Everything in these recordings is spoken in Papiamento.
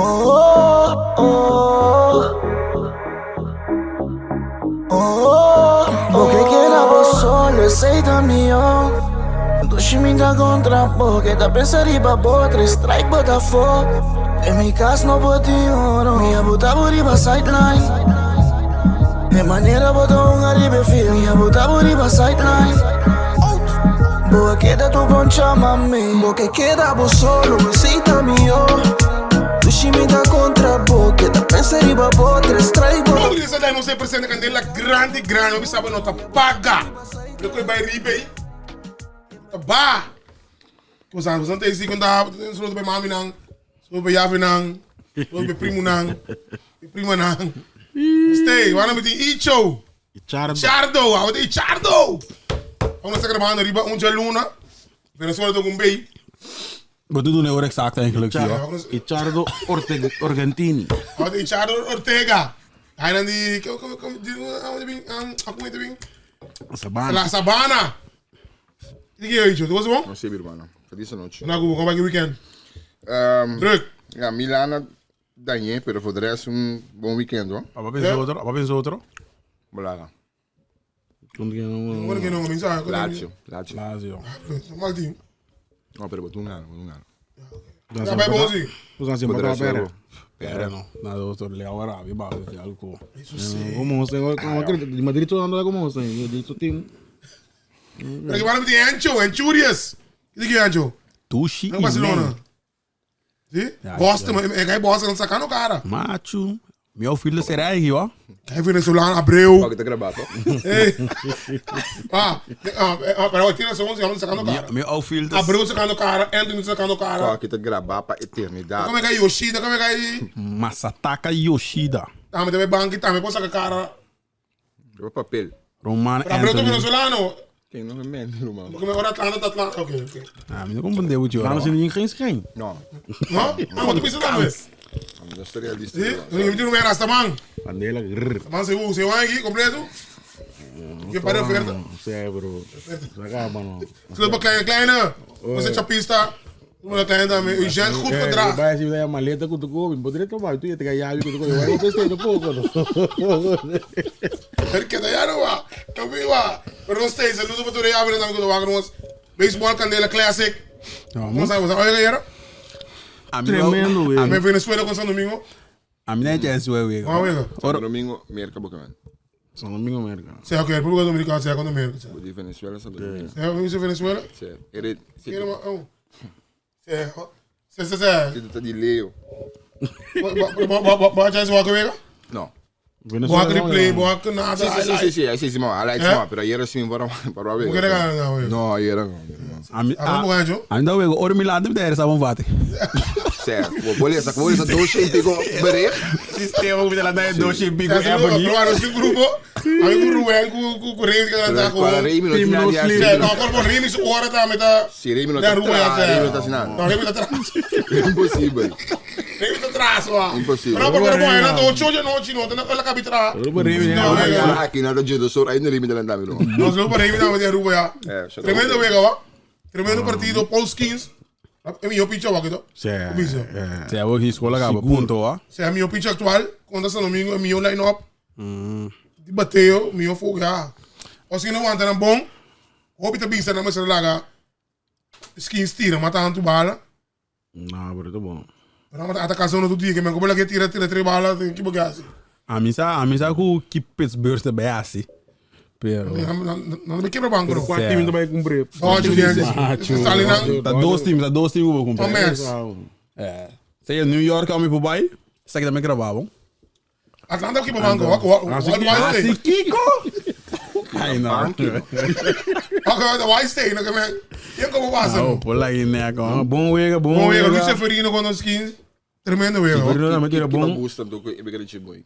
Oh, oh, oh. Bo ke keda bo solo, esei ta mihó. Dushi mi ta kontra bo, ke ta pensa riba bo, tres strike bo ta fo. Den mi kas no por tin oro, mi a buta bo riba sideline. E manera bo ta hunga riba e field, mi a buta bo riba sideline. Bo a keda tu bon chama mi. Bo ke keda bo solo, esei ta mihó. Dushi mi ta kontra bo, ke ta pensa riba bo, tres strike bo ta. Como dice dai nos e presente candela grandi grandi, hopi sabe no ta paga. Pero koe bai riba ei, ta ba. Como sabe, boso ta si konta, solo pa mami nan, solo pa yafi nan, solo pa primo nan, prima nan. Stay, wana mi tin Icho. Ichardo. Ichardo, awe ta Ichardo. Vamos estar grabando riba un luna. Venezuela toca un bay. Bo ta duna e ora exacto eigenlijk, sí, Ja, hoor. Ichardo Ortega, Organtini. Awe ta Ichardo Ortega. Hij dan die, kom, kom, kom, die, awe bin, um, bin. Sabana. La Sabana. Di que Icho, tu was bom? No sé, hermano. Feliz noche. Na Cuba, como vai weekend? Druk. Ja, Milana dañé, pero voor de rest un bon weekend, hoor. Apa pensa otro? Apa pensa otro? Bolaga. Bueno que no, minsa. Lazio. Lazio. Lazio. Mal team. No, pero botu gana, botu gana. Ja, bij Bozi. Pues así, Voor de para rest, pera. wel. Pera no. Na otro le ahora, vi ba, si algo. Eso sí. Como se como que de Madrid todo anda como se, de su team. Pero que van a meter Ancho, Anchurias. ¿Qué dice Ancho? Tushi No y Barcelona. Men. Sí? Ja, Boston, é que Boston sacando cara. Macho. Meu filho será aí, ó. É venezuelano, Abreu. Pak de grabato. Hey. Ah, ah, ah, pero tiene segundo, vamos sacando cara. Meu outfield. Abreu sacando cara, Anthony sacando cara. Pak de grabapa eternidad. Como é que é Yoshida? Como é que é? Masataka Yoshida. Tá, mas também banco, também pode sacar cara. Graba papel. Roman Pero Abreu é Anthony. venezuelano. Quem não é menos, irmão. Porque agora Atlanta, Atlanta. Ok, ok. Ah, me não confundeu o tio. Vamos sin geen schijn. No, Não? Ah, mas tu pensa também. dat is realista. Sí? Não me não era man. Candela. grrr. Man se se vai aqui completo. Que para oferta. Sí, bro. Se acaba, no. Sleutel kleine kleine. Você chapista. Uma kleine também. Eugène goed gedrag. Vai se vai a maleta com o tuco, poderia tomar, tu ia te ganhar com o tuco, vai testar um pouco, no. Perché da já não va. Também va. Pero não sei, saludo para todos aí, também que eu Baseball Candela Classic. Vamos a ver, olha galera. Tremendo, güey. Também Venezuela com São Domingo. A mim não é chance, güey. Vamos ver. Santo Domingo, Merca, Bocaman. São Domingo, América. Sei ok, República Dominicana, sei quando América. De Venezuela, Santo Domingo. Sei, Venezuela. Sim. Ele, sim. Sei, sei, sei, sei. Tá de Leo. Boa chance, boa comigo. No. Boa replay, boa nada. Sí, sí, sí, sí, sí, sí, sí, no, highlights Eh? no, pero ayer sí me para para ver. ¿Por qué no, güey? No, ayer no. A mim, Ah, vamos ganhar, a mim dá o Oro Milan deve ter essa vontade. Certo. Vou ler essa coisa, doce e pico bericht. Sistema que ela dá doce e pico É, agora esse grupo, aí com o Rubén, com com o Remy que ela tá com. Qual Remy não Team tinha no de sleep. É, não, agora o Remy su hora tá meta. Se Remy não Da tá rua, atrás, é. Remy não tá assinando. Não, Remy tá atrás. Impossível. Remy tá atrás, ó. Impossível. Não, porque bom, ela tá oito de noite, não, tá na cabitra. Não, é. Aqui na do Sor ainda Remy não tá meu. Nós vamos para Remy na de Aruba já. É, já tá Tremendo bom. wega, ó. Tremendo partido, Paul Skins. É meu pincho aqui, tá? Sí. Se eu aqui escola acaba, ponto, ó. Se é meu pincho atual, contra São Domingo, é meu line-up. De bateu, meu fogo já. Ou se não anda bom, hoop te bem, na mesa laga. Skins tira, mata tanto bala. Não, bro, tá bom. Pero mata ataca zona do dia, que me como que tira, tira três balas, tem que bogar assim. A mim sa, a mim sa com que Pittsburgh também é assim. Pero Não, não me quebra banco, não. Quatro times também cumprir. Dodgers, Yankees. Está ali na tá dois times, tá dois times que eu vou comprar. Mets. É. Se é New York, homem pro bay, isso aqui também gravavam. Atlanta que banco, ó, ó, White Assim, State. Kiko! Ai, não. Ok, White State, não que me. E como passa? Não, por lá aí, né, Ah, com. bom wega, bom Bom, wega. Luis Seferino com os 15. Tremendo, wega. Seferino também tira bom. Gusta do que eu quero boy.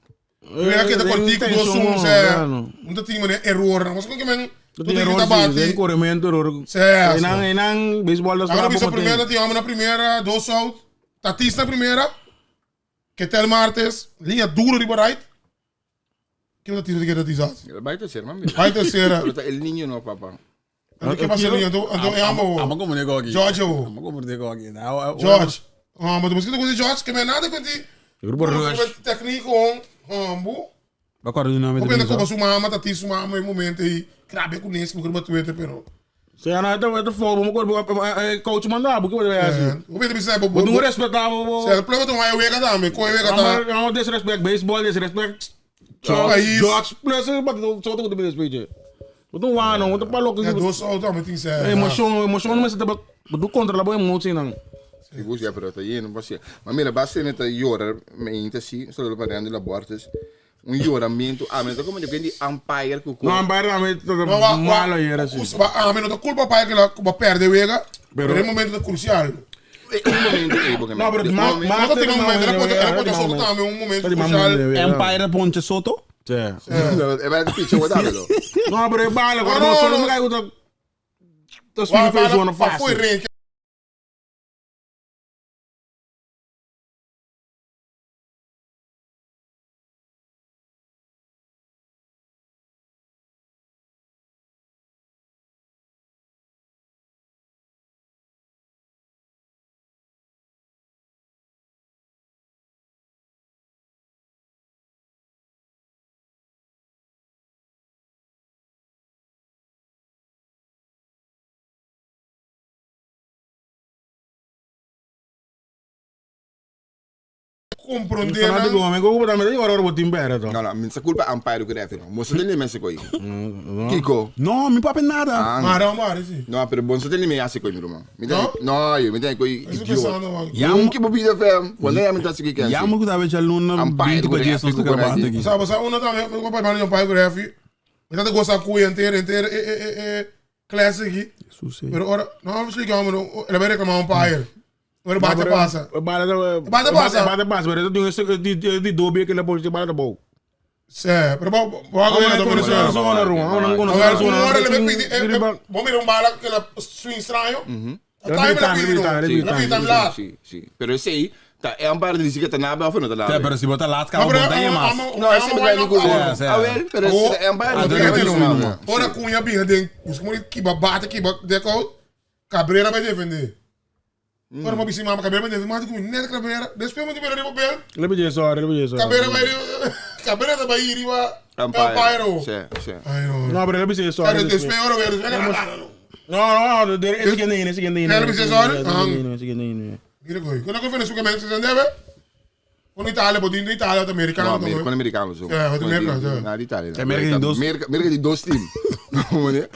Wega que tá cortico, dois um, é. Não tem time, né? Error, mas como que men? Tu tem que tá Tem bate. corrimento, error. Certo. Enang, enang, baseball das Agora bisa primeira, tem homem na primeira, dois out. Tatis na primeira. Ketel Martes, linha dura de right. Que Tatis que Tatis hace? Vai terceira, mami. Vai terceira. Pero tá El Niño no, papá. Então que passa linha, então então é Ama amo. como nego aqui. George, Ama como nego aqui. George. Ah, maar misschien ook George, ik heb nada com die. Grupo Rush. Techniek gewoon, hambu. Ba kwara do nome Op do de kopa su mama, tati su mama, in momento aí, krabe com nesse, porque Twitter, pero. Se ana ito ito fo mo ko coach manda bu ko ba Eh, Hoe ben je besef, Bo doen respectabel. Se plebe tu vai wega também, coi wega tá. Amo disrespect baseball disrespect. País. George plus but so to be respect. Bo doen wano, want pa loko. Ja, dois auto, mas tem se. Emotion, emotion mas te bo contra la bo emotie dan. Sigur, ja, pero ta lleno, você. Maar mira, basta net llora, me inta si, solo para de labortes. Un lloramento. Ah, mas como eu di umpire ku No, umpire na me malo hier assim. Ah, mas não tá culpa pai que lá perde wega. Pero- Pero é momento crucial. Un momento eh, porque No, pero ma ma Não tem um momento, ela pode soltar também um momento crucial. Empire Ponte Soto. É. É vai pitch o dámelo. No, pero é bala, No, agora no, não só no. não cai o tá swing fez uma Foi fácil. rente. Compreender. Fanático, homem, como também agora o time perde, No, no, minha culpa umpire ku referee. Moça tem nem coi. Kiko. No, mi papi nada. Ah, Mara, mara, sim. No, pero bom, só tem nem assim coi, meu irmão. Me No? No, eu me tenho coi Isso idiota. pensando, mano. Ja, Um que bobida fam. Quando é me tá se que Ja, moet daar weet je luna Umpire 20 pa ku dias referee nós ku acabando referee. aqui. Sabe, sabe, uma também, meu pai manda meu pai com ref. Me tá gosta cuia inteira, inteira, e, e, e, e, classic aqui. Jesus, eh. Pero ora, não, me explica, mano, ele vai reclamar um pai. Agora bate passa. Bala Bate passa. Bate passa, pero tem esse de de dobe que ele pode bala bom. Sé, pero vamos a ver Não conheço a zona, Ruan. Não conheço a Agora, zona. uma hora ele vai pedir, vamos mirar um bala que ela swing estranho. Tá Ele time ele grita, ele pediu. grita, Ele ele pediu lá. Sim, sim. Pero esse aí, tá é umpire disse que tá na aba, não tá Tá, lá. pero se botar lá, Não, cara, pero montanha mais. No, esse me vai com É, é. Ah, well, pero esse é umpire. Ah, não é, tem é, não. Ora Cunha binha den, os como que bate que deco Cabrera vai defender. Ora uma bicima Cabrera vai defender, mas como net Cabrera, depois me tiver riba bem. Ele pediu sorry, ele pediu sorry. Cabrera vai Cabrera vai ir riba Umpire. Sim, sim. Ai não. Não, pero ele pediu sorry. Cara, depois ora ver, No, no, esse que nem, esse que nem. Ele pediu sorry? Esse que nem. Mira coi, quando eu fui no você entende? Quando Itália, botinho Itália, outro americano, No, Americano, americano, zo. Ja, wat Amerika, ja. Na Italië. Amerika die dos- Amerika, Amerika die dos team. Meneer.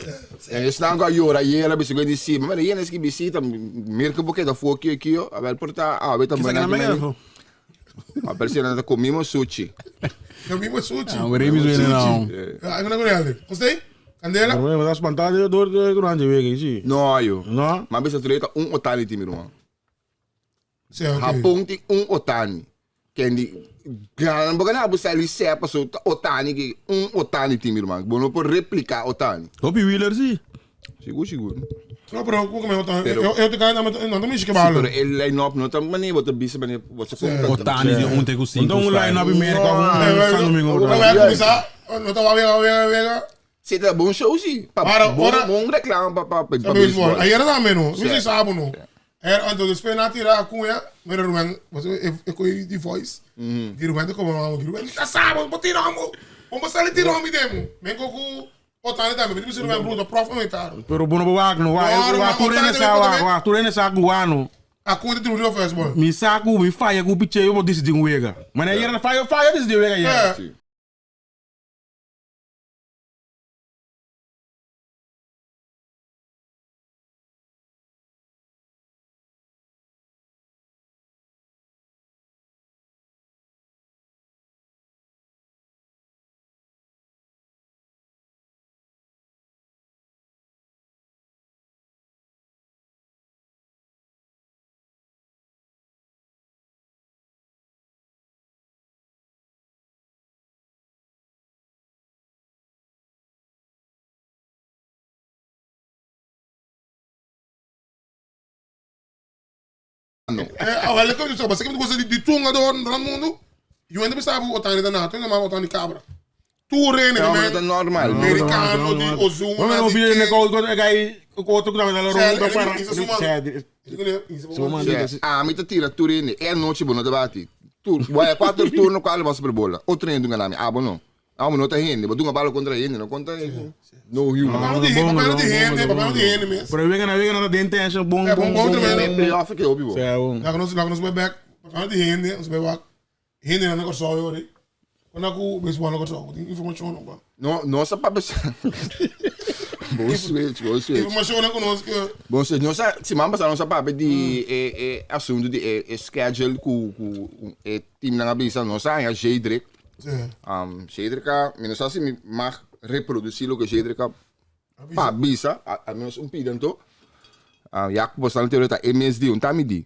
En je staan qua jora, jera, bis ik die sim. Maar jena is ki bisita, Amerika boke da fuo kio kio, a wel porta, ah, weet Kisa dan que na mega, Ma per se na comimo sushi. Eu vi sushi. Ah, o Remis vem não. Ah, eu não conheço. Gostei? Candela? Mas tá espantado durante o week, sim. No, yo. No? Maar bisa treta un otani team, irmão. Sim, ok. Japão tem um otani. Kendi gran boka na busa li sepa so otani ki um otani team, irmão. Bom, não pode replicar otani. Hopi Wheeler, sim. Sigur, sigur. Não, pero como eu tô, Pero- eu eu te caio na não me Sim, balo. pero ele line up não tá mané bota bisa mané bota Otani de 1 com 5. Então um line-up em América, um São Domingo. Não vai começar, não tá vai vai vai. Você tá bom show sim. Pa Ora, bom ora. bom reclama pa pa pa Sabe baseball. baseball. Aí era também não. Não Sim. sei sabe não. Era antes de esperar tirar a cunha, mas era Ruben, você eu coi de voice. De Ruben como não, Ruben tá sabe, vou tirar mo. Vamos sair tirar mo demo. Men com Otani também, mas Ruben bruto, prof não tá. Pero bono wag no, wa Ora, wa maar turene Otani sa também wa, também. wa turene sa guano. A cunha de Ruben first ball. Mi saku, mi fire ku piche yo disi ding wega. Mas aí era fire fire disi ding wega É. ya. Sim. É, olha como eu disse, você que gosta de tunga do no mundo. E eu ainda pensava o Otani da Nato, ainda mais o Otani cabra. Tur hende No, men. maar dat is normal. Americano di Ozuna Bueno, di video ken. ne ko ko gai ko otro ku la Cioè, ro para. isa suma- Cioè, Isa suma- Cioè, ah, mi ta tira tur hende. E anochi bo no ta bati. Tur, waya quatro turno qual ba super bola. Otro hende dunga nami. Ah, bo no. Ah, bo no ta hende. Bo dunga balo contra hende, no contra no human. Papel di hende, papel di hende, papel di hende mes. Pero wega na wega na den tension bon Eh, bon, bon bon bon. tremendo. Playoff ke obi bo. Cioè, bon. Laga nos, laga nos bai back. Papel di hende, nos bai wak. Hende na Kòrsou yori. Kona ku baseball na Kòrsou, tin informashon no ba. No, no sa pa bes. Bon switch, bon switch. Informashon na ku nos ke Bon switch. No sa, siman pasá nos a papia di e e asuntu di e e schedule ku ku e teamnan a bisa. Nos a haña Jedrick. Sí. Um, Jedrick a, mi no sa si mi mag reproduci loke Jedrick a pa bisa, al menos un pida anto. Ah, ya ku boso ta ta e mes di, un ta mi di.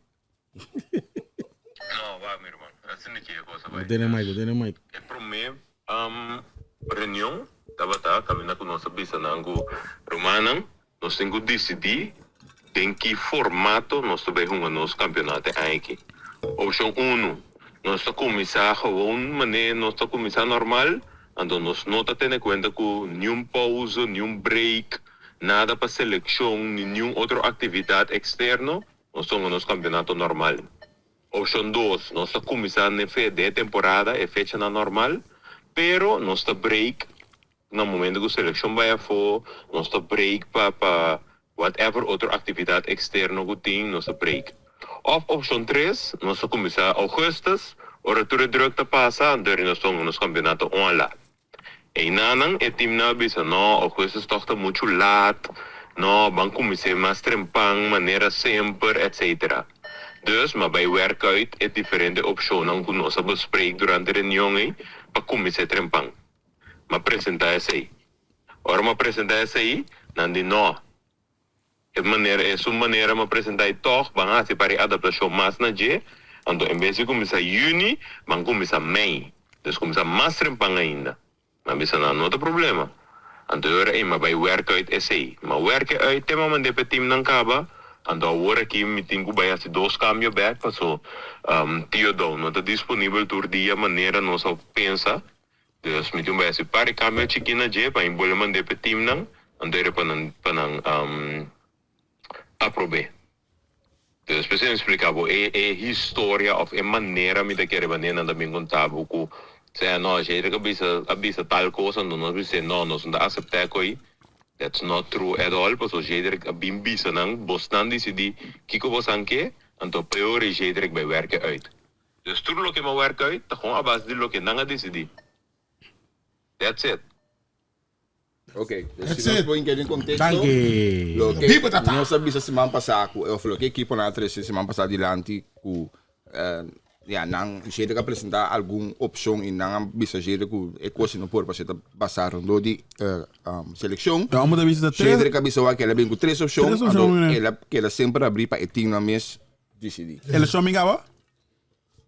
No, wak mi ruman. Asina ki e cosa bai. Tene mic, tene mic. E prome um, reunion tabata caminda cu nos a bisa nan cu rumannan nos tin cu dicidi den ki formato nos ta bay hunga nos campeonato e aña aki. Opcion uno, nos ta cuminsa gewoon mane nos ta cuminsa normal, anto nos no ta tene cuenta cu niun pauze, niun break, nada pa seleccion ni niun otro actividad externo. Nos ta hunga nos kampeonato normal. Opshon dos, nos ta kuminsá n'e fe den e temporada, e fechanan normal, pero nos ta break na momento ku selekshon bai afó, nos ta break pa pa whatever otro aktividat eksterno ku tin, nos ta break. Òf opshon tres, nos ta kuminsá ougùstus, ora tur e drùk ta pasa, anto nos ta hunga nos kampeonato un a lat. Einanan e timnan a bisa, No, Augustus tòg ta muchu lat, no, ban kumins'é mas trempan, manera semper, etcetera. Dus, m'a bai wèrk uit e diferente opshonnan ku nos a bespreek durante e reunion ei pa kumins'é trempan. M'a presentá esei. Ora m'a presentá esei, nan di, No, E manera, esun manera m'a presentá e tòg, ban hasi par e adaptashon mas na dje, anto en bes di kuminsá yüni, ban kuminsá mei. Dus kuminsá mas trempan ainda. M'a bisa nan, no ta problema. Anto e ora ei m'a bai wèrk uit esei. M'a wèrk e uit te m'a mand'é pa e timnan kaba, anto awor aki mi tin ku bai hasi dos kambio bèk, paso Tio Dou no ta disponibel tur dia manera nos a pensa. Dus mi tin bai hasi par di kambio chikí na dje pa mi bolbe mand'é pa e timnan, anto era pa nan pa nan aprob'é. Dus p'esei mi splika bo e e historia òf e manera mi ta kere manera nan ta bin konta bo ku sea no Jedrick a bisa a bisa tal kos anto nos bis'é no nos no ta asept'é ko'i that's not true at all pasobra Jedrick a bin bisa nan bosnan disidí kiko bosan ke anto peor e Jedrick bai wèrk'e uit. Dus tur loke mi a werk uit ta gewoon a base di loke nan a disidí. That's it. Ok, dus That's si nos it. por hinka den contexto, Danki. loke Biba tata. nos a bisa siman pasá ku, of loke ekiponan a trese siman pasá dilanti ku eh, ya nan Jedrick a presentá algun opshon i nan a bisa Jedrick ku e kos no por pasé ta basá rondó di eh, um, selekshon. Ja, amo ta bisa ta tres. Jedrick a bisa wak el a bin ku tres opshon, Tres anto opshon, meneer. el a keda semper abrí pa e teamnan mes disidí. Elekshon mi gaba?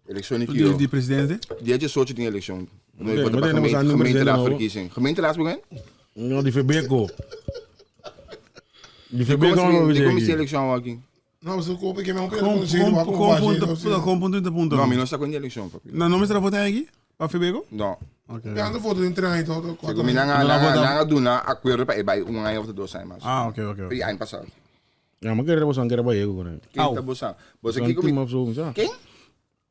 Eleccion di Di, kio? di presidente? Dia 18 tin eleccion. No Oké, importa maar pa tenemos gemeente, aan nummer gemeenteraadsverkiezing. Gemeenteraadsbegin? No, di Febeco. Di Di Febeco no di commissie lo eleccion aki? No, se koop ik hem Kom, kom, kom, punto, kom, punto, punto, punto. No, mi no sta con di eleccion, papi. No, no me será votar aqui? Pa Febeco? No. Ok. Ja, de foto in trein toch? Segun mi nan a No, nan a vota- nan a duna acuerdo pa e bai un aña of dos aña mas. Ah, ok, ok. ok. E aña pasado. Ja, maar kere bosan kere ba yego kone. Ken ta bosan? Bosan Bosan kiko team mi of zo, sa. Ken?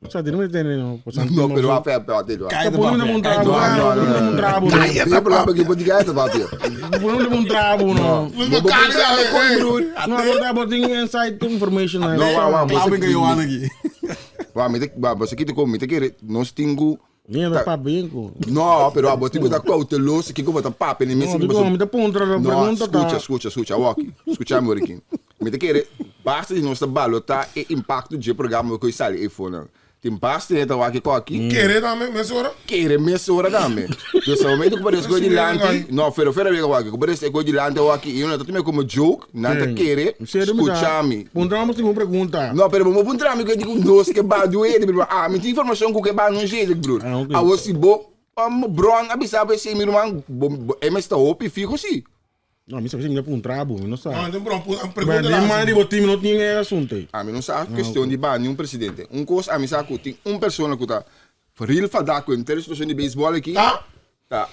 Sa di no tene no. Bosan No, team of pero zo. a fe pa te do. Cai Tá pondo um trabo, No, no, no, no. um trabo, no. Tem problema que pode ganhar, papi. Pondo um trabo, no. Mas cara, No, agora tá botando inside information. No, wa wa, Klaar ben bosan Johan aqui. Wa mi te wa bosan kiko mi te kere nos tingu Nem da papo bem, No, pero a botigo ta cauteloso, kiko bota papi ni No, mesi digo, mi ta puntra la No, pregunta escucha, ta. escucha, escucha, Walkie. Escucha, Morikin. Mi te kere, basta di nos balota e impacto de programa que sale e fona. Tem basta de ta waki koki. Querer também, mesmo hora. Kere mes hora dame. Dus op het momento que parece que dilante, no, pero pero vega waki, que parece que dilante waki, e eu não tô como joke, não te kere, escucha-me. Puntra, tem uma pergunta. No, pero vamos puntra mi que digo nos que ba doer, bro. Ah, mi tem informação que ba não jeito, bro. Ah, ok. Ah, você bo um, bron abisa ba se mi irmão, é mas tá hope fico sim. Não, mi sabe se me puntra, bo, não Não, sabe. então pronto, a Mas pergunta nem lá. mais de botim não tinha assunto. A mim não sabe questão de ba nenhum presidente. Um coisa a mim sabe que tem uma pessoa que tá real fadaco em ter situação de beisebol aqui. Tá? Tá.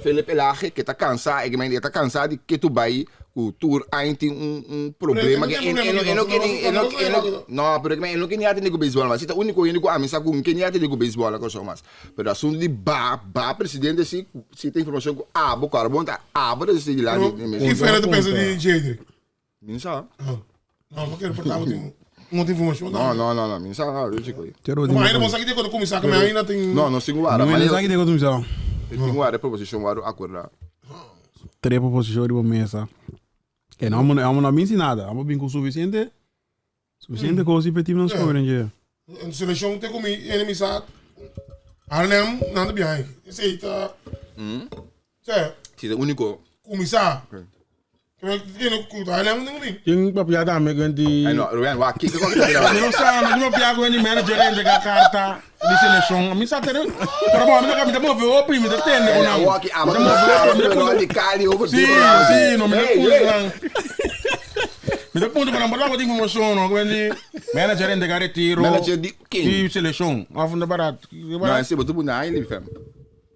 Philip Elage ke ta kansa, e e ta kansa di ketu bai ku tur aña tin un un problema Pero ke e no e tin no e no problema ke aki, e no no, e no no pero e no ke ni atende ku beisbòl mas. Si ta úniko hende ku ami sa ku no ke ni atende ku beisbòl na Kòrsou mas. Pero asuntu di ba ba presidente si si ta informashon ku abo ku abo ta abo ta desidi dilanti Pero di mes. ki Fela ta pensa di Jedrick? Mi no sa. No, no quiero portar un un información. No, no, no, no, mi no sa nada, chico. Pero Ma ainda você aqui tem que começar que ainda tem. No, no sin guarda. No, no sa que começar. Tin guarda proposition guarda acorda. Tres proposições riba mesa. E não amo não minsi nada. Amo bem com suficiente. Suficiente coisa para time não escolher, né? En seleção tem como enemizar. Arnhem, nada bem. Esse aí tá. Hum? Cioè, Si, e úniko. Kuminsá. Kiko Arnhem no tin. Tin papia tambe ku di. Ay no, Ruben, wak kiko ku ta Mi no sa, mi tin papia ku di manager a entrega karta di selekshon. Mi sa tene, pero bo, mi ta mi ta move hopi, mi ta tende ku nan. Wak Mi ta move hopi, mi ta puntra. di Cali over Si, si, no, mi ta puntra ku nan. Mi ta puntra ku nan, por ta tin informashon no, ku di manager a entrega retiro. Manager di ken? Di selekshon. Of no barat. No, ese bo ta puna ahí, fam.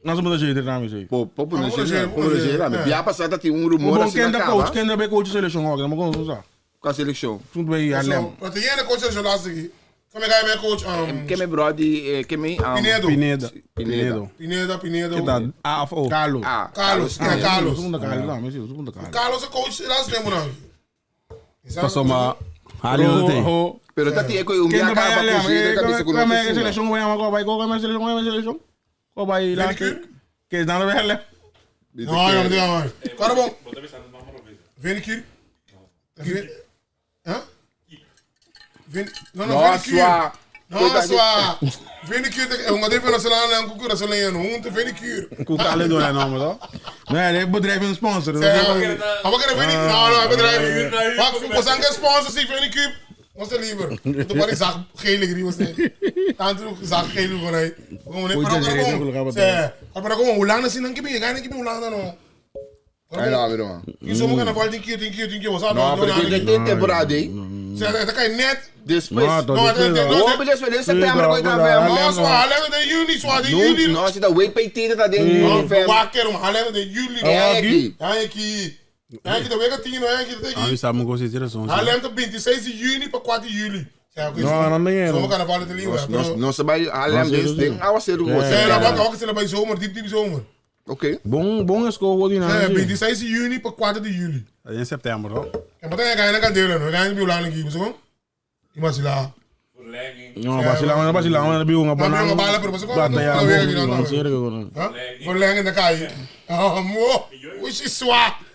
Nos a jeder na mi Po po pone jeder, po pone jeder na mi. Bia pasa ta tin un rumor Bon asina kenda kaba. coach, kenda bay coach seleccion hoor, dan mo sa. Kwa seleccion? Toen bij Haarlem. Pero te yene coach seleccion laatste keer. Kom ik bij coach Ke me bro di ke me Pinedo. Pineda. Pinedo. Pineda, Pinedo. Ke ta A of O? Carlos. Ah, Carlos, ja, Carlos. Segunda Carlos, no, mi segunda Carlos. Carlos e coach laatste tempo nou. Paso ma Haarlem no tin. Pero ta tin e un bia Kenda bij kaba Haarlem? ku jeder ta bisa ku no Kame ta seleccion bay ama ko bay ko kame seleccion kame seleccion. Ko bay la. Ke dan bij Haarlem. No, no, no, no. Claro bom. Venikir. Huh? Ven, no, no, Venikir. No, swa. Venikir, é um gadê venezolano, é um cucura soleno, um te Venikir. Ku kale do nome, toch? Nee, het bedrijf is een sponsor. Maar we kunnen Venikir. No, no, het bedrijf. Maar we zijn geen sponsor, zie Venikir. Was de liever. Toen was ik zag gele grie was het. Tanto zag gele gewoon hij. Gewoon maar maar Maar gewoon Holanda zien dan kibi, ga niet kibi Holanda no. Ay no, pero man. Je sommige kan val 10 keer, 10 keer, 10 keer was dat. No, pero que tem temporada aí. Zeg, dat kan je net. Después. No, No, Oh, pero después de septiembre ko ita fam. No, zo Haarlem de juli, zo de juli. No, si ta WPT ta den juli fam. Wakker om Haarlem de juli. Ja, aqui. Ja, aqui. Ja, aqui de week 10, ja, aqui de Ah, sabe mo coisa tira som. Haarlem de 26 de juni para 4 de juli. No, no, no. Sommige carnaval de liever. Nos nos bij Haarlem des ding. Ah, was er goed. Ja, dat was ook bij zomer, diep diep zomer. Oké. Bom, bom escola die nou. 26 de juni para 4 de juli. In september, toch? En wat ga je dan delen? We gaan niet meer hier, zo. Imagina. No, vacilamos, vacilamos, no vivo una banana. Verlenging de kai. Oh, mo. Which is zwaar.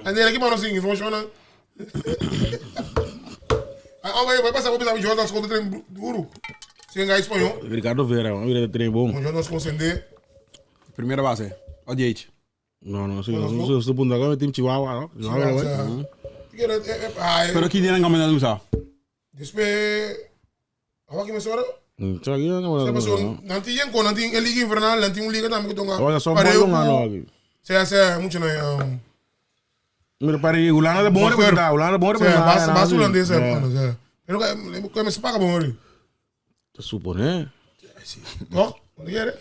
En die ik maar nog zien, informatie dan. Ah, maar pasa ko bisa Jordan school train duro. Sim, ga espanhol. Ricardo Vera, man, mira train bom. Jordan school sende. Primeira base. O DH. No, no, sí, no, sí, punto acá team Chihuahua, no? Chihuahua, Pero que dia não gaan usar? Después, awa que me sobra? Aqui não Se passou, não tinha com, não tinha liga invernal, não tinha liga também que tonga. Agora só bom não aqui. Se se muito não. Mira, para ir, Holanda é bom representar, Holanda é bom representar. Basta, basta holandês, é. Pero que me se paga bom ali. Te supone. No, onde quer?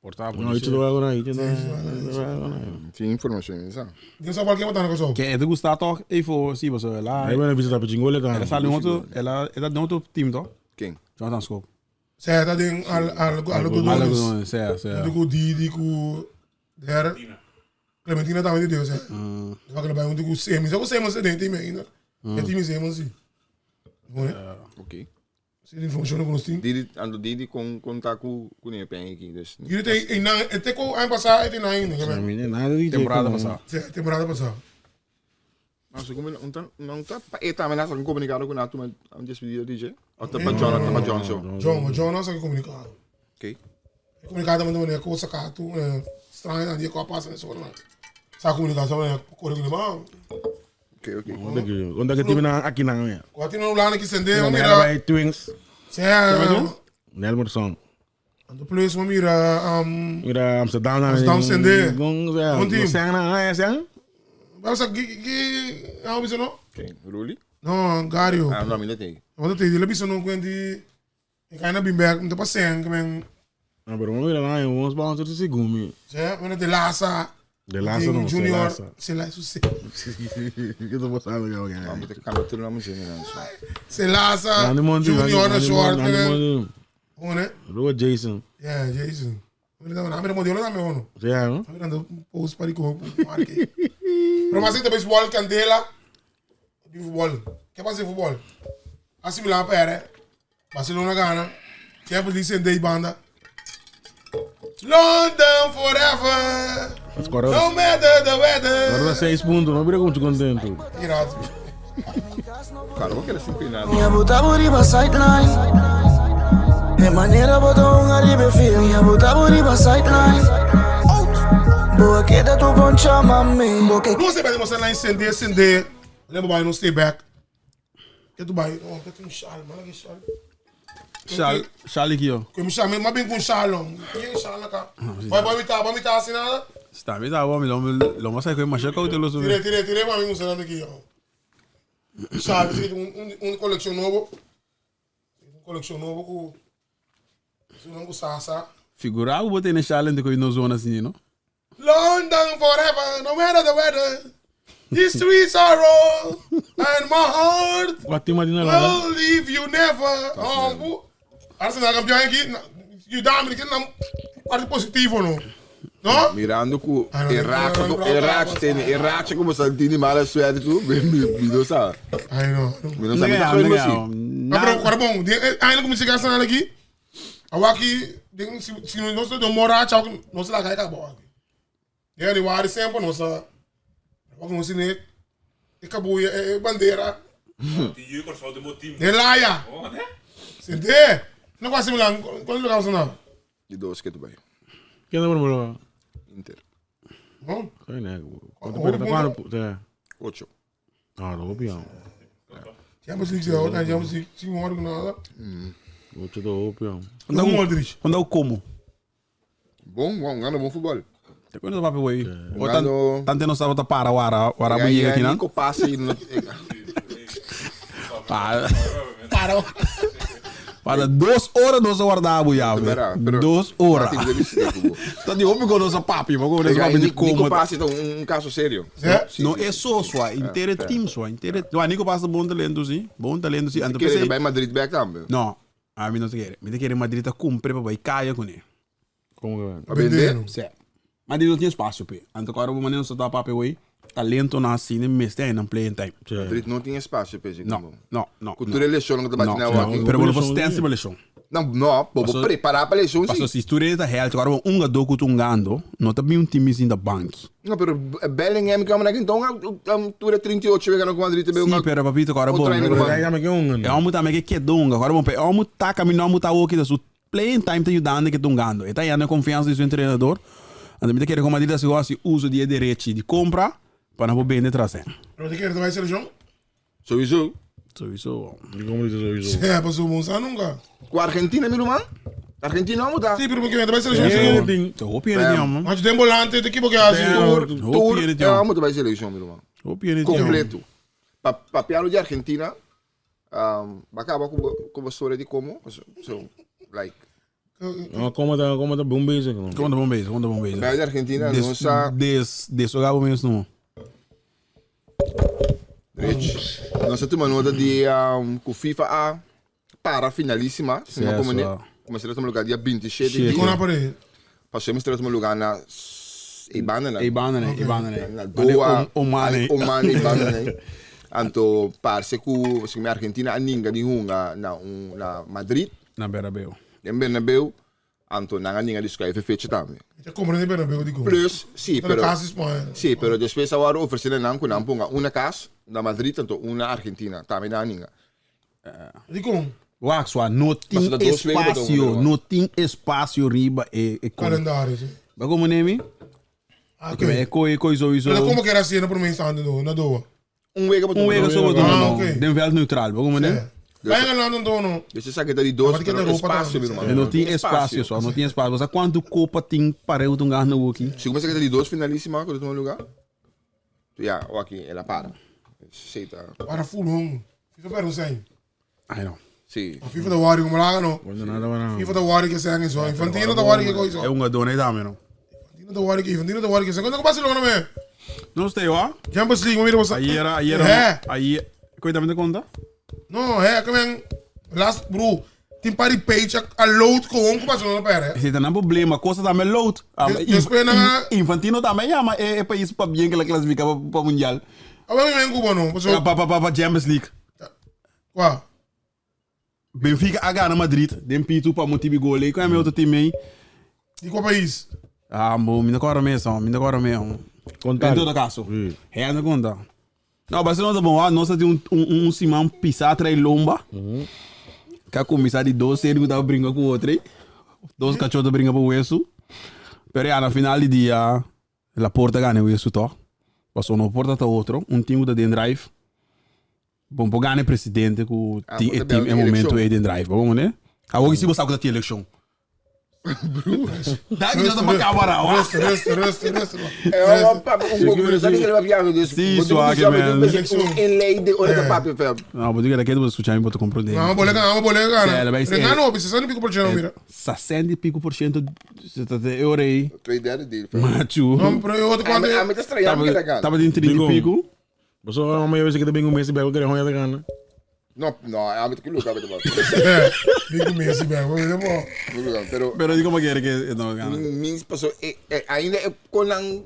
Portava. No, isso não é agora, isso não é agora. Tem informação, sabe? Deus sabe qualquer botar na coisa. Que é de gostar toch? Even sim, você lá. Aí vai visitar Pechingole Ela sale outro, ela ela de outro time, toch? Quem? Jonathan Scope. Zij dat ding al al al Sim, sim. Do Didi ku der. Clementina também de Deus, é. Vai que vai um do Semi, só o Semi você tem time ainda. É time Semi sim. Ok. Se ele funciona com os time. Didi, ando Didi com contar com com nem pen aqui, dus. Jullie tem em na até com ano passado tem ainda, Nada de Temporada passada. Temporada passada. Mas como não tá não tá e também nós comunicado com nato mas am despedido DJ. Ou tá para John, tá para John so. John, John nós que comunicado. Ok. Comunicado mas não é coisa cato, estranho ali com a passa nessa hora. Sa comunicação é corre com o Ok, ok. Onde que time na aqui na minha? Quatro não lá que sende, mira. Vai Twins. Sim. Nelmerson. De plus, maar mira, mira Amsterdam na. Amsterdam sende. Bom team. Sang na, é sang. Mas que que ah, bisa no? Quem? Ruli? No, Gario. Ah, não, me tem. Want het is bisa no quando ik ga naar Bimberg, om te passen, que men. No, pero mira, no, un sponsor si segun mi. Sí, bueno, de Lasa. De Lasa no, Junior. Celasa. Se ¿Qué está pasando, cabrón? Vamos a cambiar tu nombre, Celasa. Junior, na short. One. Luego Jason. Yeah, Jason. Mira, no, mira, modelo también, uno. Sí, ¿no? Mira, post para con Pero más este béisbol, candela. Di fútbol. ¿Qué pasa en fútbol? Así me la pere. Barcelona gana. Champions League sin day banda. London forever. No matter the weather. Ahora 6 puntos, no mira mucho contento. Claro, porque era sin nada. Mi abuta buriba sideline. De manera boto un aribe film. Mi abuta buriba sideline. Boa queda tu poncha mami. No se pede mostrar lá encender, acender. Lembra vai no stay back. Que tu vai, oh, que tu um chal, mano, que chal. Chal, chal aqui, ó. Que me chama, mas bem com chal, ó. Que chal cá. Vai, vai me tá, vai me tá assim nada. Está, me tá bom, me lo mas aí com mais que eu te Tire, tire, tire, mas me mostrando aqui, ó. Chal, um coleção novo. Um coleção novo com não com sasa. Figurado botei na chal entre que no zona assim, não? London forever, no matter the weather. These streets are roll, and my heart will leave you never. Oh, Arsenal campeão aqui, e o Dominic não parte positivo não. No? Mirando ku Iraq tem Iraq como Santini mala suerte tu, me não sabe. Ai não. Me não sabe tá coisa assim. Mas agora bom, ainda como se Arsenal aqui, aqui, se não se demora, tchau, não se lá cai acabou aqui. E ali o ar sempre não se Vamos assim, acabou é bandeira. De laia. Sente? Não quase me lá. Quando lugar você não? De dois que tu vai. Quem é o primeiro? Inter. Bom? Quem é? Quanto? 8. Ah, não, pião. Champions League, Champions League, 5 horas nada. 8 do pião. Quando eu como? Bom, bom, gana bom futebol. Te quando papi wey. O tanto não sabe para wara wara bunyi aqui não. Nico passa e Para. Para. Para 2 horas nós guardamos já, velho. 2 horas. Tá de homem com nossa papi, mas como papi de como. Nico passa então um caso sério. Não é só só, inteiro team só, inteiro. Nico passa bom talento sim, bom talento sim. Ante quer vai Madrid back também. Não, a mim não se quer. Me quer Madrid tá cumpre para vai caia com ele. Como que vai? Vender? Sim. Mas não tinha espaço, pê. Então agora o maneiro só tá papi oi. Talento na cine, mas tem não play time. Madrid não tinha espaço, pê. Não, não, não. Cultura eleição não tá batendo aqui. Pero você tem essa eleição. Não, não, vou preparar para eleição sim. Se tu é real, agora um jogador que tu ganhando, não tá bem um time assim da banca. Não, pero Bellingham que é então tu é 38 chega no Madrid também. Sim, pero papito agora bom. É um também que é donga, agora bom, é um tá caminhando tá o que da su playing time tá ajudando que tu ganhando. E tá aí a confiança do seu treinador. Então, me quer como Madrid se gosta uso de direito de compra para não vender trazer. Pero te quer vai seleção? Sowieso. Sowieso. Como diz sowieso. É, passou bom nunca. Com a Argentina, meu irmão? Argentina não muda. Sim, pero porque vai seleção. Tô opinião, mano. Mas tem volante, tem equipo que assim. Tour, é, muda vai seleção, meu irmão. Completo. Papiano de Argentina, acaba com a história de como, so, like. No, como tá bom beijo. Como tá bom beijo, como tá bom beijo. Vai de Argentina, não sabe. Des jogava mesmo não. Nós temos nota de com FIFA a para finalíssima, se não como né? Começou a tomar lugar dia 27 de Como aparece? Passamos a tomar lugar na Ibana, né? Ibana, né? Ibana, né? Na Doha, Oman, Oman, Ibana, né? Anto parce ku se Argentina aninga di hunga na na Madrid, na Bernabéu. Em Bernabéu, anto na aninga di sky fecha também. Como no Bernabéu digo. Plus, sí, pero sí, pero después ahora ofrecen nan ku nan ponga una casa na Madrid tanto una Argentina, também na aninga. Digo. Waxwa, no tem espaço, no tem espaço riba e calendário. Sim. Ba como nemi? Ah, ok. É coi coi sowieso. Pero como que era assim no primeiro instante no na Doha? Um wega um wega só Ah, ok. Den veld neutral, ba como né? Vai ganhando então não. Você sabe que tá de dois, pero espaço, meu irmão. Não tem espaço só, não tem espaço. Você quanto copa tem para eu tungar no aqui? Se começa que tá de dois finalíssima, quando toma lugar. Já, o aqui, ela para. Aceita. Para full home. Fica para o sem. Ai não. Si. FIFA ta worry como laga no. FIFA ta worry que sean eso. Infantino ta worry que coisa. É un gadone dame no. Infantino ta worry que Infantino ta worry que. Cuando Barcelona me? No stay wa. Champions League, mira você. Ayer, ayer, É. ayer. Coita me conta? No, é, que men last bro. Tin pari page a load com com Barcelona pera. Se tá problema, coisa também load. Ah, Después na Infantino também chama é, é país para bem que ela classifica para mundial. A ver men Cuba no. Pa pa pa pa Champions League. Qual? Benfica a gana Madrid, den Pitu pa motibi gol. Qual é meu outro time aí? De qual país? Ah, bom, me agora mesmo, me agora mesmo. Contar. Em todo caso. É, não conta. Não, Barcelona tá bom. Ah, nossa tem um Simão pisar atrás lomba. Que a começar de dois cedo que tava brincando com o outro. hein? Dois cachorros brincando com o osso. Pero ja, na final de dia, la porta ganha o osso, tó. Passou no porta tá outro, um time da Den Drive. Bom, pô, ganha presidente com o Ah, ti- bota time bem é momento eleição. aí Den Drive, bom, né? Ah, hoje se você sabe que eleição. Dá que já tá pra acabar, ó. Rustig, rustig, rustig, rustig. É uma papo, um pouco, sabe que ele vai piano desse? Sim, suave, man. Um inleiding, olha da papo, fam. Não, vou dizer que daqui eu vou escuchar e vou te compreender. Não, bolega, não, bolega, Sim, cara. ela vai ser- Engano, 60 e pico por cento, mira. 60 e pico por cento, você tá de euro aí. Twee derde deel, fam. Macho. Não, pero eu outro quanto. A mim tá estranhando que Tava, tá gana. tava de 30 e Digo. pico. Você vai uma vez que também um mês e bem, eu quero ronha da gana. No, no, a mim tá que louco, a mim tá É, digo Messi, velho. Vou ver, pô. Pero Pero digo como quer que não gana. Mins passou, ainda é com não,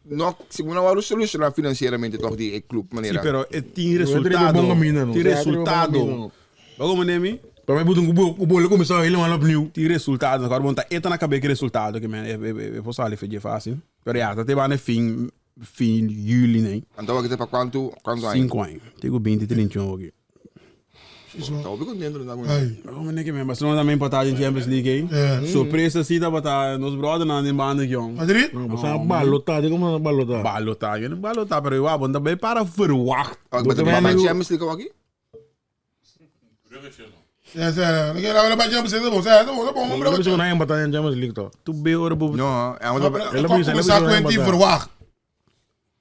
não, segundo a solucionar financeiramente toch die club Sim, maneira. pero eh, tem Eu resultado. bom caminho, não. Tem Sim, resultado. eu bom caminho, Logo, manemi, Para mim, botar o bolo começar ele lá opnieuw. tem resultado. Agora, bom, tá eta na cabeça que resultado que man, é é é posso ali fazer fácil. Pero ja, dat é fim fim juli, né? Então aqui tá para quanto, quanto aí? 5 anos. Tenho 20 31 aqui. Tá bem contente, não Ai. Como é que mesmo? Barcelona também empatado em Champions League, hein? É. Surpresa sim, tá botar nos brother na banda aqui, ó. Madrid? Não, você é balotado, como é balotado? Balotado, eu não balotado, pero eu ah, também para verwacht. Mas para Champions League aqui? É, é. Não quero para Champions League, bom, é, bom, bom, Eu não sei empatar em Champions League, tó. Tu be ora bobo. Não, é uma Ele Começar bisa, com ele o bisa. verwacht.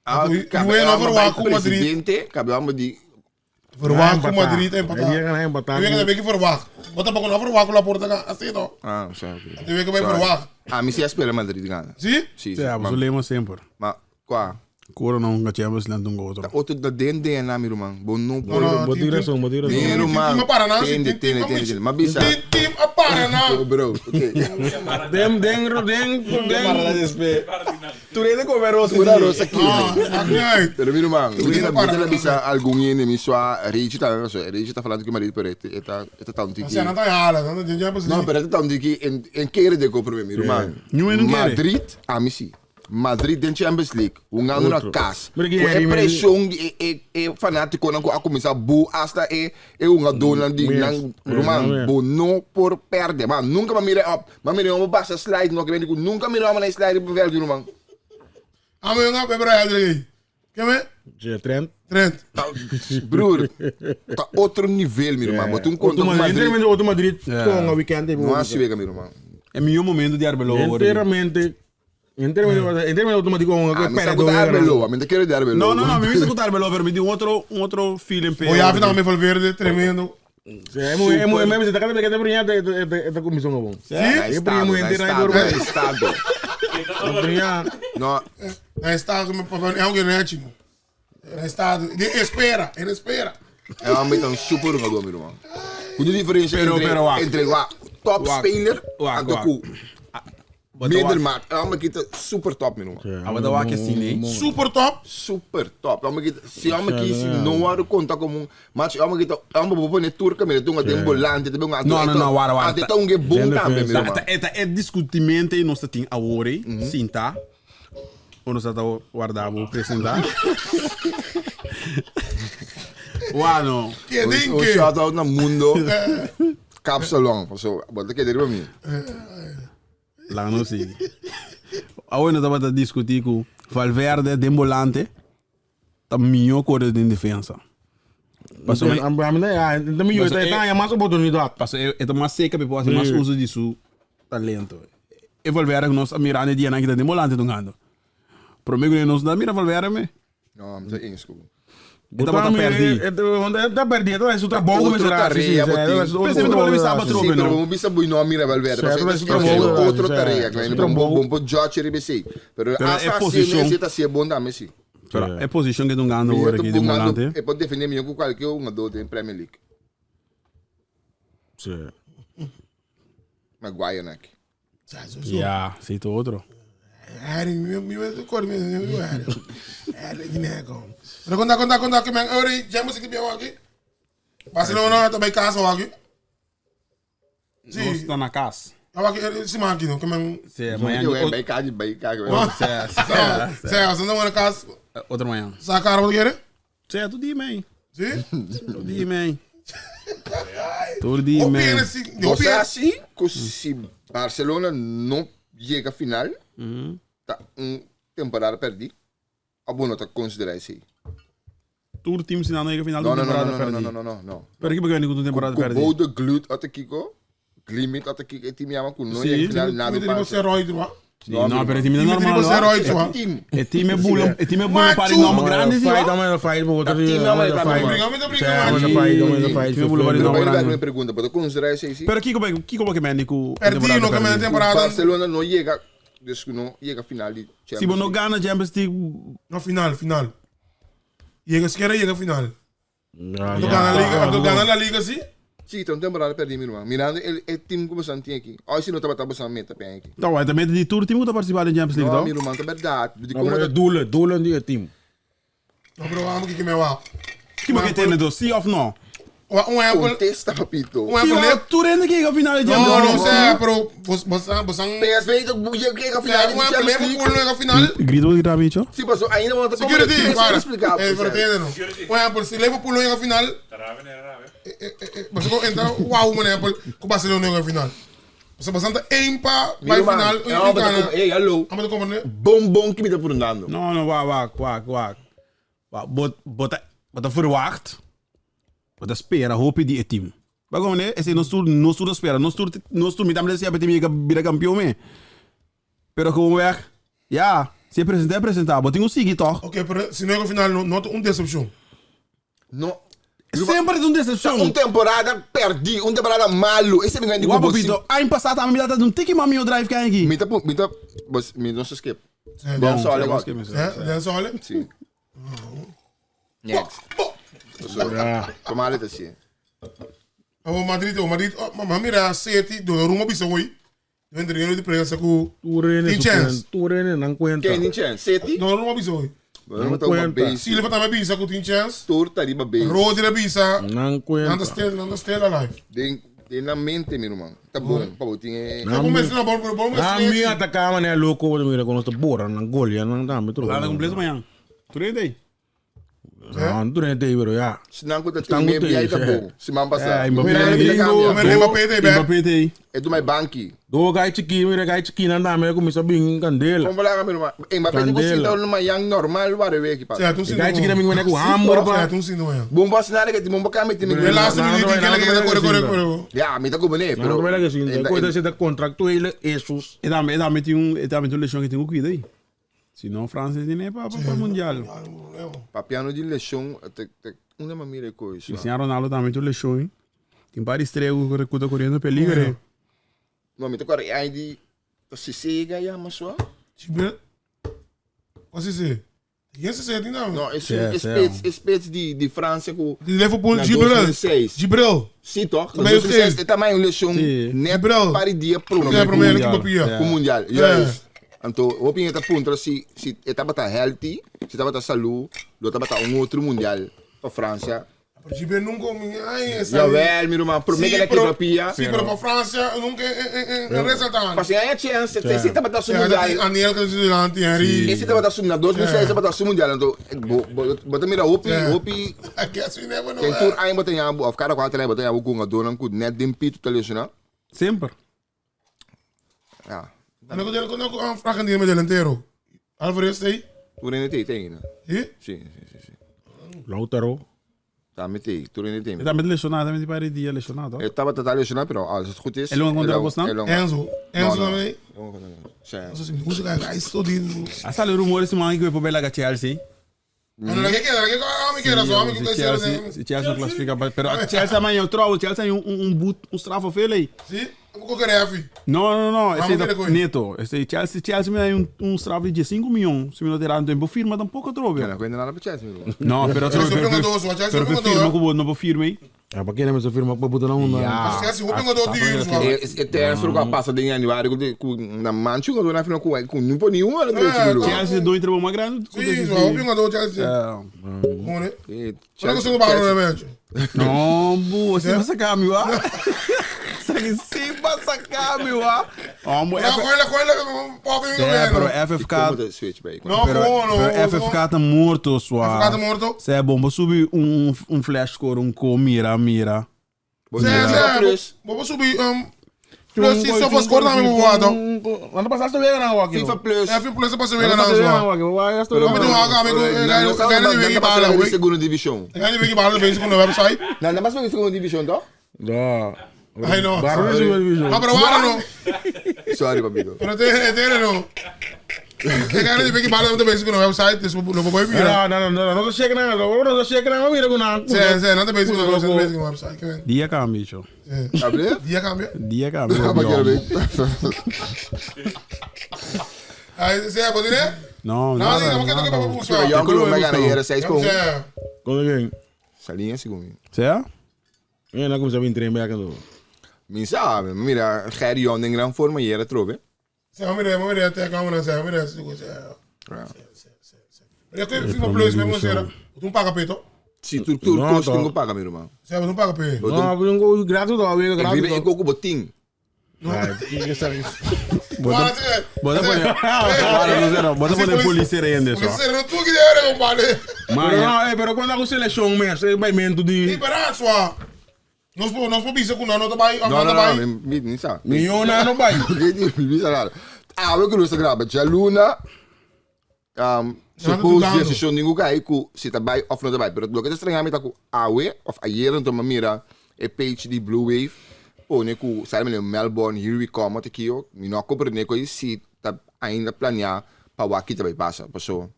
Ah, E o verwacht com Madrid. Presidente, cabelo de Verwacht com Madrid empatar. Ele ia empatar. Eu weet que verwacht. Wat heb ik nou verwacht la porta assim, não? Ah, sorry. Eu weet que vai verwacht. Ah, me se espera Madrid gana. Sim? Sim, Ja, mas mas o lema sempre. mas qua Coro não ga Champions League um outro. outro da DND na meu irmão. Bom não Não, não. Botei razão, botei razão. Meu irmão. Tim Paraná, Tende, tende, tende. Mas bisa. Tim tim a Paraná. Oh, bro, ok. Dem, dem, dem, dem. Tu rede comer rosa. Pura rosa aqui. Ah, nee. Pero meu irmão, Tudo eu para. bisa algum inimigo só Regi tá, só Regi tá falando que o marido pero eta eta tá um tiki. Você não tá errado, não tem Champions Não, League. pero eta tá um tiki em em querer de comprar meu irmão. Não, eu não quero. Madrid, a mim sim. Madrid den Champions League, um ano na casa. Pero que Com é, a pressão de e e fanático não a começar bu hasta e e um dona de Yes. não irmão, É, bo não por perder, mas nunca me mira up, mas mira uma basta slide no que vem nunca mira uma slide pro velho irmão. Ah, mas eu não vou para aí. Que me? Je Trent. Trent. Tá, broer, tá outro nível, meu irmão. Bota um conto Outro com Madrid, Madrid. inteiramente outro Madrid. Com o weekend. Não há se ver, meu irmão. É meu momento de Arbeloa. Inteiramente. Inteiramente, inteiramente outro Madrid com Ah, me sabe da Arbeloa, me quero de Arbeloa. Não, não, não, me escutar Arbeloa, pero me deu um outro feeling O Javi também Valverde, tremendo. É muito, é muito, é muito. Cada vez que te brinha, te comissão bom. Sim? Eu brinho muito, Estado, inteiro. estado. Brinha. Não, Na estado, meu papel é um guinetinho. Na estado, de espera, ele espera. é uma meta um super jogador, meu irmão. Com a diferença Pero, entre, pero, wacht. entre wa, top Wacht. speler Wacht, en de wacht. koe. Middelmaat. É uma equipe super top, meu irmão. Ah, mas eu acho que assim, né? Super top. Super top. É uma equipe, se é uma equipe, se não há conta como um, mas é uma equipe, é uma boa né turca, meu, tem um tem um volante, tem um Não, não, não, wacht, wacht. Até um bom também, meu irmão. Tá, tá, é discutimento e nós tem agora, sim, tá? Ou nós tá guardar, vou apresentar. Uau, Que Um ding que. shout out na mundo. Capsalon, so, bota que dele pra mim. Lá não sei. Agora nós estamos a discutir com Valverde, de volante, tá melhor cor de defesa. Passou, Também é mais oportunidade. passou, é é mais seca, porque pode mais uso de seu talento. E Valverde, nós mirando dia na que tá de volante do gando. Prometo que nós não mira Valverde, me. Não, não tem isso. E tabata pèrdí. E ta pèrdí, e ta hasi su trabou ku Otro mester hasi. tarea bo tin. P'esei mi ta bolbe bisa atrobe, Sí, pero no? bo bisa bo no a mira Valverde. Sí, Pasobra su e ta trabou otro ku mester tarea. hasi, su Bo trabou. bo por judge riba esei. Pero Pero e hasta así posishon- Messi ta hasié bon tambe sí. Pero e posishon ke ta hungando Mihó awor ta aki di hungando, volante. e por defendé mihó ku kualke hungadó den Premier League. Sí. Maguire na aki. Ya, sí, tu otro. Harry, mi mi mi kor mi mi mi Harry. Harry di ne kom. Pero konta konta konta ke men ori Champions League biawa aki. Barcelona ta bay casa aki. Sí. Nos ta na cas. Awa aki si man aki no ke men. Sí, mañana. Yo bay casa bay casa. Sí, sí. Sí, sí, no na cas. Otro mañana. Sa cara wat kere? Sí, tu di man. Sí? Tu di man. Tu di man. O sea, si, ku si Barcelona no llega final, ta un temporada perdí. Abo no ta considera esei? Tur team si nan no llega final No, un no, no, temporada no, no, perdí. no, no, no, no. Pero ki porque ni un temporada Ku perdí. Bodø Glimt ota kiko, Glimit ota kiko, e team yama ku no Sí. llega final nada Tiene pasa. steroid, wa. Sí, no, pero e team Tiene normal. steroids, wa. Team. E team e bulo, e team e bulo pari Machu! nome grande, sí, Fight, wa. dame fight, bo Dat team naman fight. naman. Bringa, bringa, bringa, Sí, dame man. fight, dame fight. Team bulo pari Pero nome bay grande. mi pregunta, pero considera esei sí? Pero kiko kiko bo ke men ku Perdí no ke men temporada. Barcelona no llega, dus ku no llega final di Champions Si bo no League. gana Champions League, No final, final. Llega siquiera llega final. Ja, Anto gana liga, anto gana la liga sí. Sí, ta un temporada perdí mi ruman. Mirando el e team ku bosan tin aki. Oi si no tabata bosan meta pe aki. Tá, ué, também de tour team que tá participando em Champions League, No, tá? mi ruman, ta berdad. Di No, como pero ta doelen, doelen di e team. No, pero vamos que me va. Que porque tem do sim of no? Un ejemplo, contesta, papito. un Sim, ejemplo. ó, tu rende que a final de No, Champions no League. sé, pero vos vos vos han PSV ta llega final un di ejemplo, Champions League. Liverpool no llega final. Grito de grita, bicho. Sí, paso, ainda no ta Security, para. explicado. Pero tiene, no. Un ejemplo, si Liverpool no llega final, você entra, wow, un ejemplo, con Barcelona no llega final. Você bastante empa Mi vai ruman, final, no, e but gana. Hey, hallo. Vamos a comer, Bon bon ki mi ta purundando. No, no, wacht, wacht, wacht, wacht. Wacht, bot, bot, bot verwacht. Bot espera, hoop di e team. Maar gewoon, né? Esse nos tour, nos tour espera, nos tour, nos tour, mi también decía, team llega bira campeão, me. Pero gewoon weg. Ja, se apresentar, apresentar. Bot um sigue, toch? Ok, pero si no llega final, no, no un decepción. No. Sempre é uma decepção. Un temporada perdi, un temporada malo. Esse mi grande Guapo, Pito, ano passado a me dá um tique mami o drive que aqui. Mi ta mi ta bos mi no skip. Sí. Bom, só Bom, Eh, dan sole. Sí. Next. Tomale ta sí. Oh, Madrid, oh, Madrid, oh, mamá, mira, City, Donnarumma bisa hoy. Deben tener de prensa ku Turene, Tin chance. Turene, nan cuenta. Quem tem chance? City? Donnarumma bisa hoy. Donnarumma ta uma cuenta. base. Silva também bisa ku tin chance. Torta riba base. Rodri bisa. Nan Nanda cuenta. still, nanda still alive. Den den na mente, mi irmão. Tá bom, pa botin é. Tá começando a bola, bola, Na mi atacava, né, louco, mira, con esta borra, nan golia, nan dame, tro. Lá completo amanhã. Tu rende aí? No, durante aí, pero ya. Se não conta Tango tem tem, aí tá é. bom. Se man passar. É, Mbappé, Mira, gringo, cambia. Mira, Mbappé tem, Mbappé tem. É do my banki. Do gai chiquinho, mira, gai chiquinho, nan dame, começa bem candela. Como lá, meu irmão? Mbappé tem que Candela. sentar numa yang normal, ware weki pa. Certo, um sim. Gai chiquinho, me com hamburger, pa. Certo, um sim, não é. Bom boss nada que bom boca mete me. Relaxa, Não, menino, não, que não, ele não, corre, não, corre, não. corre. Ja, me tá como né, Não, como é que assim, coisa assim, contractual, Jesus. E também, e também tem um, e também tem um leixão que tem que cuidar aí. Se não, França tem nem para para mundial. Papiano de lechão, te te uma mamira coisa. Cristiano Ronaldo também tem um leixão, hein? Tem várias estrelas que tá correndo peligro, hein? No, me tá corre aí de se cega ya, mas só. Tipo, quase se. Quem se sente não? No, esse Sim, esse esse de de França com De Liverpool, Na Gibril. 2006. Gibril. Sim, toch? Também eu sei. É também um lechão Sim. net Gibril. para dia pro. É, pro meio Mundial. que papia. Com o mundial. É. Juist. Então, o opinião tá punto se se etapa tá healthy, se etapa tá saúde, do etapa tá um outro mundial para França. Pero Gibril nunca ai, essa. Jawel, meu irmão, pro meio que ele pia. Sim, pero para França nunca é resultado. Mas aí a chance, se etapa tá su mundial. Aniel que delante, Henry. Esse etapa tá su na 2006 etapa tá su mundial, então bota mira hopi, hopi Aqui assim never Tem não. tour aí bota yabu, of cada quatro aí bota yabu com a dona com net den pito tá lesionado. Sempre. Ja. En dan kon ik een vraag aan die met delantero. Alvarez, hey. Tour tem tem, né? Hier? Sim, sim, sim, sim. Lautaro. Tá me tem, Tour tem. E também lesionado, também tem vários dias lesionado. Ele tava total lesionado, pero als het goed is. Ele não contra Bosna? Enzo. Enzo também. Sim. Nossa, assim, música, aí estou de. Ah, sale rumores semana que vai para Bela Chelsea. No, no, que queda, que ah, me queda, só me que Chelsea, se Chelsea não classifica, pero a Chelsea amanhã eu trovo, Chelsea tem um boot, um strafo feio aí. Sim, eu quero fi. Não, não, não, esse Vamos é ver coisa. neto, esse Chelsea me dá um strafo de 5 milhões, se me não terá tempo firma tampouco trovo. Não aguenta nada para Chelsea, meu irmão. Não, pero Chelsea pero é um jogador, só Chelsea é um pero jogador. firma com não firma aí. Ah, pa quem me firma pa botar na onda. Ja. Chelsea, o jogador de isso, só. E transfer que passa em januário com na mancha com na final com não põe nenhum era É, do Chelsea do entrou mais grande. Sim, só o jogador Chelsea. Bom, né? Será que você não barulho, né, velho? Não, bu, você vai sacar meu ah. Você vai sacar meu ah. Oh, Não, olha, olha, pobre É, pero FFK switch, velho. Não, Pero, não, não. pero FFK tá morto, sua. FFK tá morto. Cê é bom, vou subir um flash score, um com mira, mira. Zé, Zé, vou subir Plus, se só fosse cortar, me vou dar. Ano passado você veio na aqui. FIFA Plus. É, Plus passa Ano bem na passado veio sua. na aqui. Vai, estou. Vamos ter uma amigo, ganha de bem para na segunda divisão. Ganha de bem para bem segundo website. Não, não mas na segunda divisão, tá? Dá. Ai não. Barulho de segunda divisão. Ah, pero agora não. Sorry, papito. Pero tem não. Ganha de bem para bem segundo website, dus não vou virar. Não, não, não, não, não chega na, não, não chega na, mira com na. Zé, Zé, não tem bem segundo website, bem website. Dia cambio, bicho. Abre? Dia cambia. Dia cambio. Ah, mas quero ver. Aí, Zé, pode ir? Não, Não, nada, não, não, nada. não, Pero yo creo que me gana era 6 com 1. Zé. Quando vem? Salinha segundo. Cê é? Eu não comecei a vir trem bem aqui. Mi sabe, mira, Gerry Jon in gran forma ieri trove. Zé, vamos ver, vamos ver até a câmera, Zé, vamos ver, Zé. Pero eu quero FIFA Plus mesmo, Zé. Tu não paga peito? Si tu tu No, costo to. tengo paga, mi irmão. Zé, tu não paga peito. Não, eu não grátis, não, eu Ik vive grátis. in Coco Botin. Bota Bota poner. Bota poner, bota poner polícia ainda só. Polícia, não tu que deve, compadre. Pero Mas não, pero quando a seleção mesmo, é vai mento E de para sua. Nós nós bisa com não tá No, no, não no, vai. mi mi sa. milhona não vai. Mi sa nada. Ah, we kunnen graba. Jaluna. Suppose dando. decisão ninguém cai ku se tá bij of não tá bij. Pero lo que te estranha tá ku awe of ayer então mira e page di Blue Wave. Pone ku sabe me Melbourne here we come até aqui mi não compreende ko se tá ainda planear pa waki tá bij passa. Passou.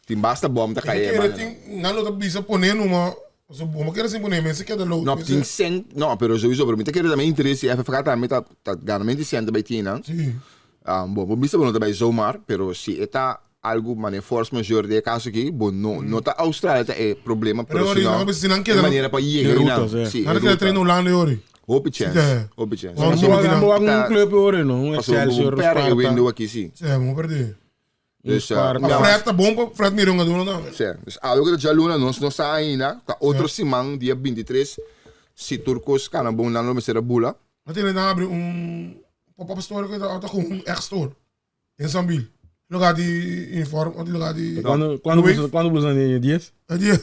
Tem basta bom tá Quer cair. tem não tá bisa poner numa. So, bom, quero sem poner, mas se quer load. No, tem cent, no, pero sowieso, pero mi te quero também interesse, FFK também tá tá ganamente cent bij Tina. Sim. Bom, bom, bisa não também zomaar, pero se eta algo mane force majeure de caso aqui, bom, no, no tá Austrália tá é problema, Pero pero ori, se não, mas se não quer, é maneira para De llegar, rutas, é. Sim, Nada que treino lá, ori. Hope chance, É. hope chance. Vamos Vamos lá. um clube hoor, não, um Passou Excelsior, um pera Sparta. window aqui, sim. Sim, vamos perder. Dus, Sparta. Mas Fred tá bom, pra Fred Mironga do não. Certo. Dus algo que já luna nós não sai ainda, tá outro simão dia 23, se turcos canabon bom lá no mesera bula. Mas ele não abre um pop-up store que tá com um ex store em Sambil. Lugar de uniforme, outro lugar de. Quando quando quando blusa de 10? Dia.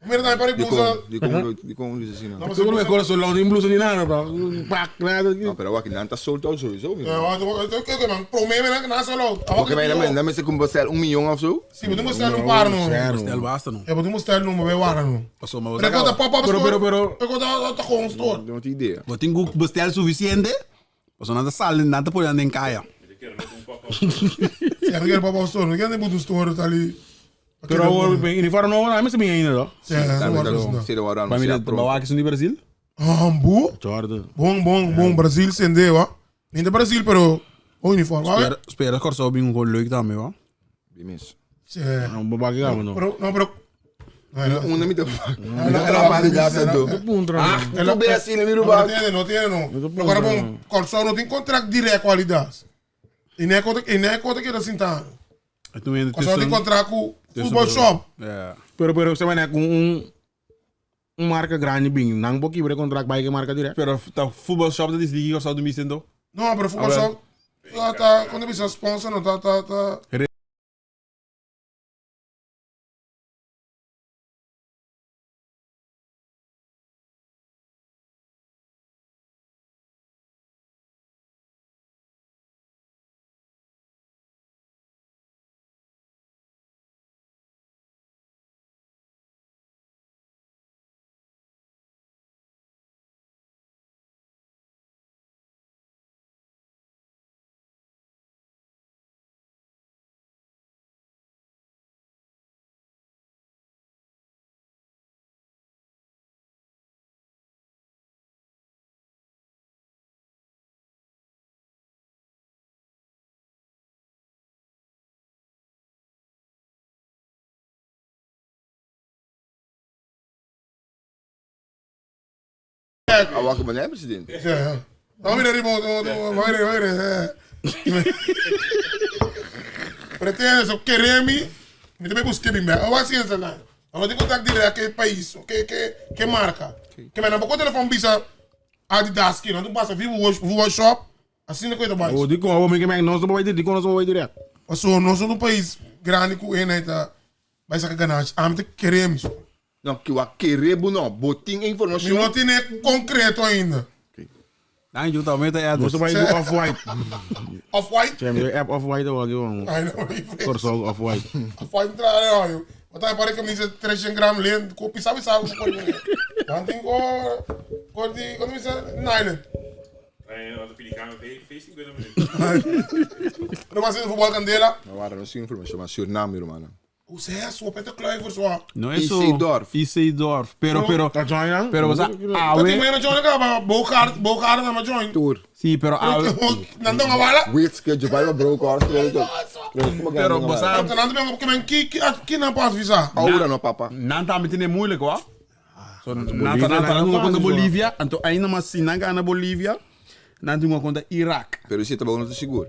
Primeiro também para De blusa. com, de com, de com Luiz assim, não. Não, Tu não me coração lá, nem blusa nem nada, bro. Pac, nada. No, pero aqui não tá solto sowieso. É, eu que man, promete né, na solo. Porque mij dan dan mensen komen bestellen 1 miljoen of zo. Sim, mas mostrar um par não. Stel basta não. É, mas mostrar não, mas vai não. Passou, mas Pero conta pop-up Pero, store. pero, pero. Eu conta tá com um store. Não tem ideia. Vou ter um bestel suficiente. Passou nada sal, nada por andar em caia. Sim, eu quero pop-up store, não quero nem botar store tá ali. Pero agora, bem, uniforme não, não, mas bem ainda, não. Sim, não não. Se eu Para mim, bawa que são de Brasil. Ambu. Jordan. Bom, bom, bom, Brasil sendeu, ó. Nem de Brasil, pero o uniforme. Espera, espera, corso bem um gol leuk também, ó. Bimis. Sim. Não, babaca, não. Pero, não, pero. Um na mita. Ela para de gasta do. Ah, Tu bem assim, né, Não Miruba? tiene, não tiene, não. Agora, bom, Corso não tem contrato direto com a Adidas. E nem é conta, e nem é conta que ele assim tá. Então ainda Corso tem contrato com o Football Shop. É. Pero, pero, você vai com um marca grande, bem, não pode quebrar contrato, vai que marca direto. Pero tá futebol shop da desliga corso do Micendo. Não, pero Football Shop tá, tá, quando ele sponsor, não tá, tá, tá. Awor ku manera presidente. Vamos mira riba, vamos mira, vamos mira. Pretende, so queremi, mi también busqué mi me. O así es na. Vamos ter contato direto que país, que que que marca. Que me não pode telefone bisa Adidas que não tu passa vivo o shop, assim não coisa mais. Oh, di kon, mi ke men nos no bai di kon nos bai direct. So nós somos um país grande com ena tá vai sacar ganache. Ah, me te queremos. No, que wa querebo no, botin Mi informação. não tem concreto ainda. Dan ju ta meta Nos Eder. bai do off white. Off white. Tem app off white wa ki wong. Ai não. Corso off white. Off white entrar, olha. Botar para que me diz 300 gramas lento, copi sabe sabe o que Dan tem cor cor de quando me diz nylon. Não mas futebol candela. Não, agora não sei informação, mas Suriname, irmão. O Zé, sua peta Kluivert sua. No eso. Isidorf. Isidorf. Pero pero Tá join não? pero o sea, Tá tem awe. menos join acaba Bogart, Bogart na ma join. Tour. Sí, pero awe. Nandang awala. Witske, je vai broke horse. Pero bosa Nandang bem que men ki ki ki não pode visar. Aura no papa. Nan ta meten moeilijk hoor. So, nan ta nan ta nan contra Bolivia, anto ainda mas si nan gana Bolivia, nan doen contra Irak. Pero se tá bom, não tô seguro.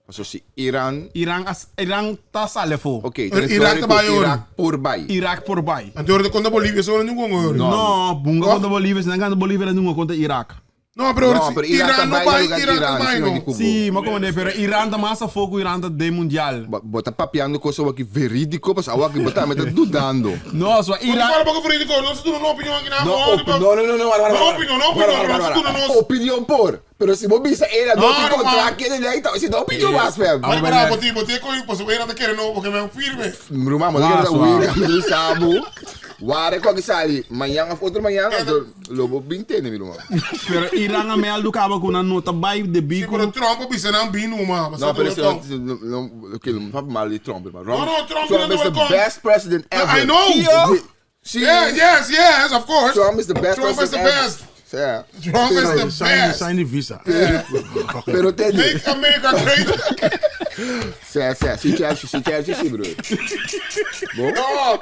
Mas se Iran, Iran as Iran ta salefo. ok, Irak tá vai, Irak por vai. Irak voorbij. Antes de contra Bolívia só não gongo. No, bunga contra Bolivia, si nan gana Bolivia, nan doen contra Irak. No, pero No, pero Irak Iran não também vai, lugar de Iran Iran, também sim, não. de Cuba. Sí, maar como nee, pero Iran ta massa foco, Iran ta de mundial. Bota papeando coisa aqui verídico, mas agora que botar me tá dudando. No, so Não Iran fala pouco verídico, não se tu não opinião aqui na No, no, no, no, no, No opinião, no opinião, pero não se tu não Opinião por. Pero se vos bisa era No, no te no, contra man. aquele aí, então se não opinião mais, fam. Mas para botir, botir com o posso era tá querendo porque me firme. Rumah mo Wah, kita suave. wira sabu. Ware ko sali, manhã of outro manhã, lobo bintene mi rumah. Pero Iran a mel do cabo com na nota by de Se bico. pero Trump bisa não binu ma. No, pero se no no okay, no papo mal de Trump, maar No, no, Trump Trump is is the welcome. best president ever. I know. See, Yeah, yes, yes, of course. Trump is the best Trump is the president ever. best. Yeah. Trump is the Sign, best. sign the visa. Pero tem Make America great. Sé, sé, se Chelsea, se Chelsea, sim, bro. Bom? No,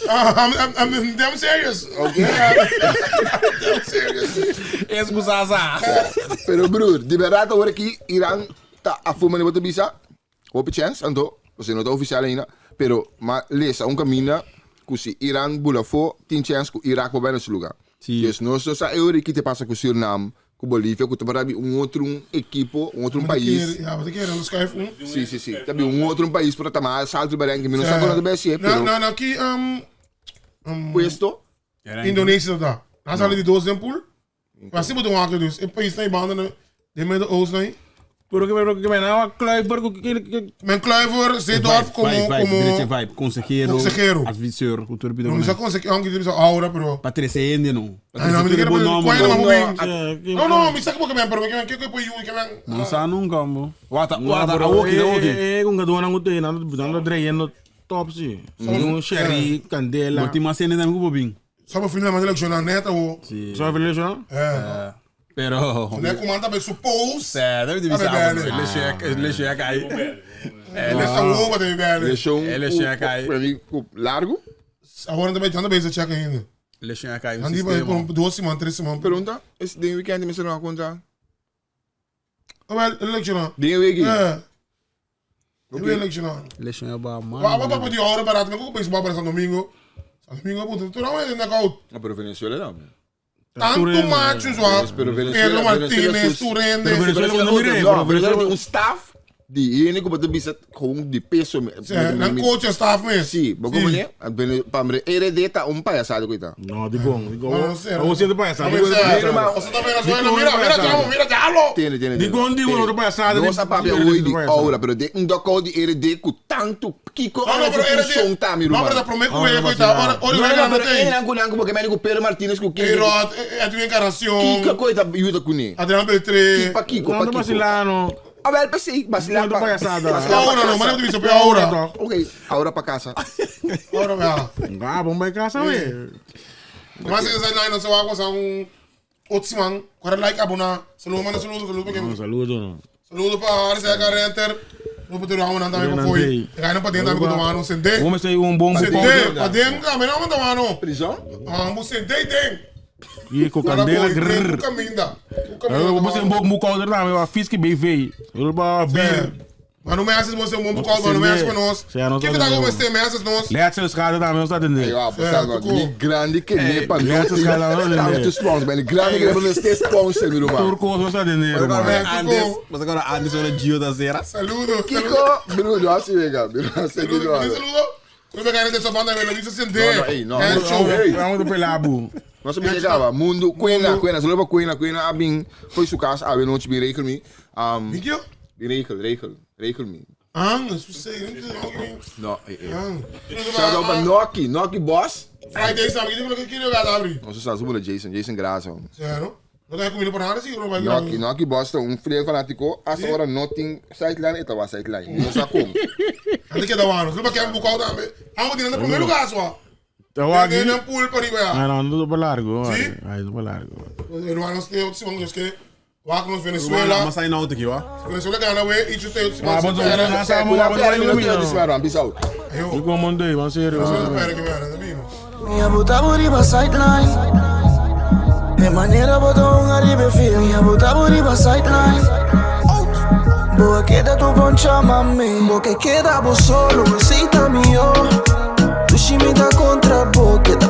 I'm, I'm, I'm damn serious. Okay. Damn serious. Escusa. Pero broer, di verdad ahora aquí Irán tá a fuma de bisa. Hope chance, anto, você não tá oficial ainda, pero ma lesa um caminho que se Irán bulafo, tem chance que Irak vai nesse lugar. Sim. Dus nós só eu que te passa com Suriname, com Bolívia, com também um outro equipo, um outro país. Ja, wat ik hier, dan schuif um. Sim, sim, sim. Também um outro país para tomar salto para que não sabe quando vai ser, Não, pero não, não, aqui, puesto Indonesië dat. Dan zal die doos in pool. Maar ze moeten maken dus. In país naar banden, de Midden-Oosten. nee. Pero que pero que me na Kluivert que que Mijn Kluiver, Zeedorf, como, como... vibe, consejero, Consejero. advisor, cultura Não, mas consegue, aunque ele aura, pero... Patrícia ainda não. Ai, não, me diga, bom nome. qual é o nome? que Não, não, me saca porque men, pero que que que põe que men. Não sabe nunca, amor. Wata, wata, awoki, awoki. Eh, com cada um tem nada nada draiando top sim. Um sherry, candela. Boti uma cena também com o Bobinho. Só para final, mas ele é neta o. Só velho, É. Pero... Né comanda bem suppose. É, deve Tá ter bem, visto. Ele chega, ele chega aí. Ele está o ba de bem. Deixou um Ele chega aí. para mim largo. Agora também anda bem check ainda. Ele chega aí. Andi vai por duas semanas, três semanas. Pergunta, esse dia weekend me será conta. Wel, election. Dia week. É. Ok. Election. Ele chega ba, Wa mano. wa pa di hora barato, mas como beisebol para São Domingo. São Domingo, puta, tu não é knockout. Ah, pero Venezuela não. Tanto macho, só. Pero Venezuela- Pedro Venezuela Martínez, sus- Turende. Pero Venezuela não mirei, Não, pero Venezuela Venezuela tem um staff de ele que bota bisa com de peso. É, não coach staff mesmo. Sim, mas como é? Para RD tá um palhaçado coitado. Não, de bom, de bom. Não, não sei. Você de palhaçada. Não, Você tá Venezuela, mira, mira, diabo, mira, diabo. Tiene, tiene. Di con di outro palhaçada. Nossa papia hoje de aura, pero de um docol de RD com tanto Kiko Não, não, pero RD. tá, meu Não, pero irmão. da prometo que coitado. Olha, olha, Não, olha, não, não pero ele tem. não com porque médico Pedro Martínez com quem? Eirot, Edwin Encarnación, Kiko coita ajuda com ele. Adriano Beltré. Pa Kiko, Não, pa não Kiko. vacilando. A ver, pa sim, vacilar Não, pa. palhaçada. vacilar pa Aura não, casa. mas não tem aura. Ok, aura pa casa. Aura, velho. Ah, bom vai casa, ué. Mas se você não se vai passar um outro semana, agora like abona, saludo manda saludo, saludo para Um quem? saludo, não. Saludo para Arce Carrenter, saludo para Ramon também para foi. Ganha para dentro também com o mano, sende. Vamos sair um bom Sende, para dentro, também não manda mano. Prisão? Ah, mo sende tem. E com candela grrr. Caminda. Eu vou ser um pouco mucalder também, wa Fisk BV. Eu vou bir. Maar não me haces você um bom call, não me haces conosco. Que que tá com você me haces nós? Laatste schade também, não está entendendo. Ja, basta no. Ni grande que nem pa Laatste schade não Tanto sponsor, ben grande que nem pa sponsor, meu irmão. Turco, não está entendendo, mano. Andes, você agora Andes olha Gio da Zera. Saludo. Kiko, Bruno, assim, vega, Bruno, assim, Saludo. Saludo. Você vai ganhar dessa banda, velho. Isso acender. No, no, no. É show. Vamos do Pelabu. Nós me chegava, mundo, Quena, Quena, só lembra Quena, Quena, abin, foi su casa, abin, noite, bi regel me. Um, Kiko? bi regel, regel, regel me. Ah, isso sei. No, eh, eh. Shout out pa Noki, Noki boss. Friday, sabe? Que que que abre? Nós estamos sobre Jason, Jason Graça. Sério? Não tem comida por nada, sim, não vai Noki, Noki boss, um frio fanático, essa hora nothing, sideline, ita wa sideline. Não sabe como. Antes que da wano. Você vai querer bucar também. Amo de primeiro lugar só. Então aqui. Tem um pool para ir. Ah, não, não tô largo. Sim? Ai, tô largo. Eu não sei outro segundo que Lá com Venezuela. Mas sai na outra aqui, ó. Venezuela ganha we e tu tem outro Ah, segundo. bom, nós estamos Cuidado, cuidado, cuidado, Eu comandei, mas sério. Espera que merda, amigo. Minha botar por sideline. De maneira botou um aribe fio. Minha botar por sideline. Boa queda tu poncha mami. Bo que queda vos solo, aceita mío. Tu shimita contra bo, queda